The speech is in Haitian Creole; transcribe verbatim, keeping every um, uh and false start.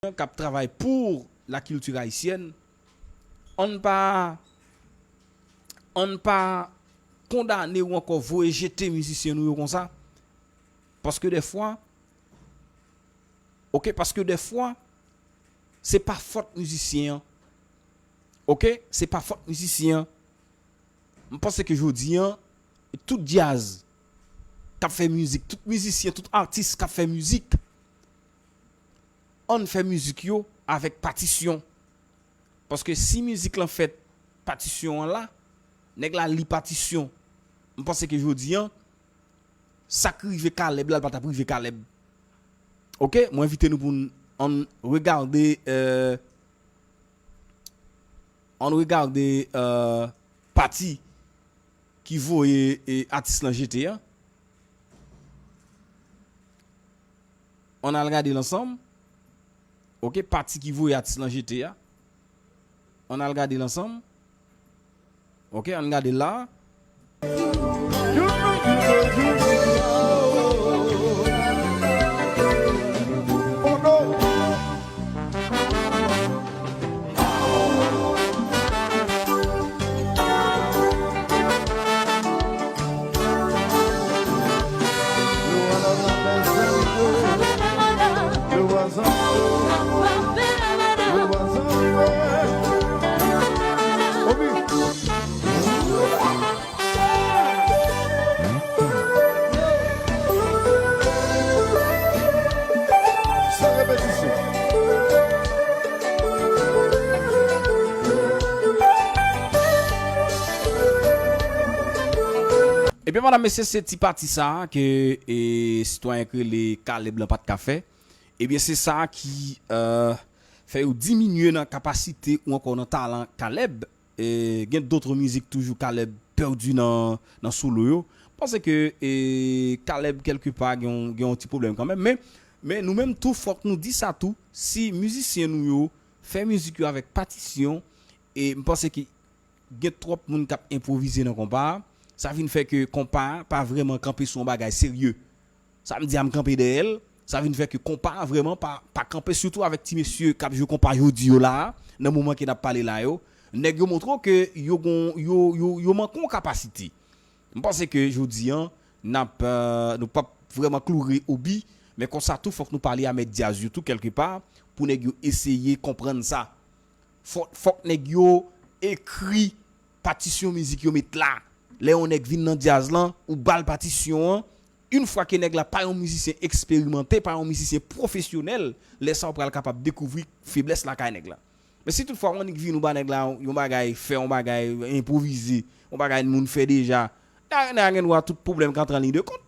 k ap travay pou la kilti ayisyèn, ann pa, ann pa kondane ou ankò voye jete mizisyen nou yo konsa. Paske dèfwa, oke, paske dèfwa, se pa fòt mizisyen an. Oke, se pa fòt mizisyen an. M panse ke jodi an, tout djaz k ap fè mizik, tout mizisyen, tout atis k ap fè mizik, ann fè mizik yo avèk patisyon. Paske si mizik lan fèt, patisyon an la, nèg la li patisyon. M panse ke jodi an, sa k rive Caleb la, l pa t ap rive Caleb. Oke, mwen envite nou pou n ann regade, euh, ann regade, euh, pati ki voye, e, atis lan jete a. Ann al gade l ansanm. Oke, pati ki voye atis lan jete a. Ann al gade l ansanm. Oke, ann gade l la. Ebyen, medam, mesye, se ti pati sa a ke, e, sitwayen k rele Caleb lan pa t ka fè. Ebyen, se sa a ki, euh, fè yo diminye nan kapasite ou ankò nan talan Caleb. E, gen dòt mizik toujou Caleb pèdi nan, nan solo yo. M panse ke, e, Caleb, kèlkepa, gen yon, gen yon ti pwoblèm kanmenm. Men, men nou menm tou, fòk nou di sa tou. Si mizisyen nou yo fè mizik yo avèk patisyon, e m panse ke gen twòp moun k ap enpwovize nan konpa a. Sa vin fè ke konpa a pa vrèman kanpe sou yon bagay serye. Sa m di a, m kanpe dèyè l. Sa vin fè ke konpa a vrèman pa, pa kanpe, sitou avèk ti mesye k ap jwe konpa jodi yo la a, nan moman ke n ap pale la yo. Nèg yo montre w ke yo gon, yo, yo, yo manke yon kapasite. M panse ke jodi an, n ap, euh, nou p ap vrèman kloure obi, men konsa tou, fòk nou pale a mèt djaz yo tou, kèlkepa, pou nèg yo eseye konprann sa. Fò-, fòk nèg yo ekri patisyon mizik yo met la. Lè yon nèg vin nan djaz lan, ou ba l patisyon an, yon fwa ke nèg la pa yon mizisyen eksperimante, pa yon mizisyen pwofesyonèl, lè sa a ou pral kapab dekouvri feblès lakay nèg la. Men si toutfwa ou annik vin ou ba nèg la yon bagay, fè yon bagay, enpwovize, yon bagay moun fè deja, nèg la gen dwa tout pwoblèm k antre an liy de kont.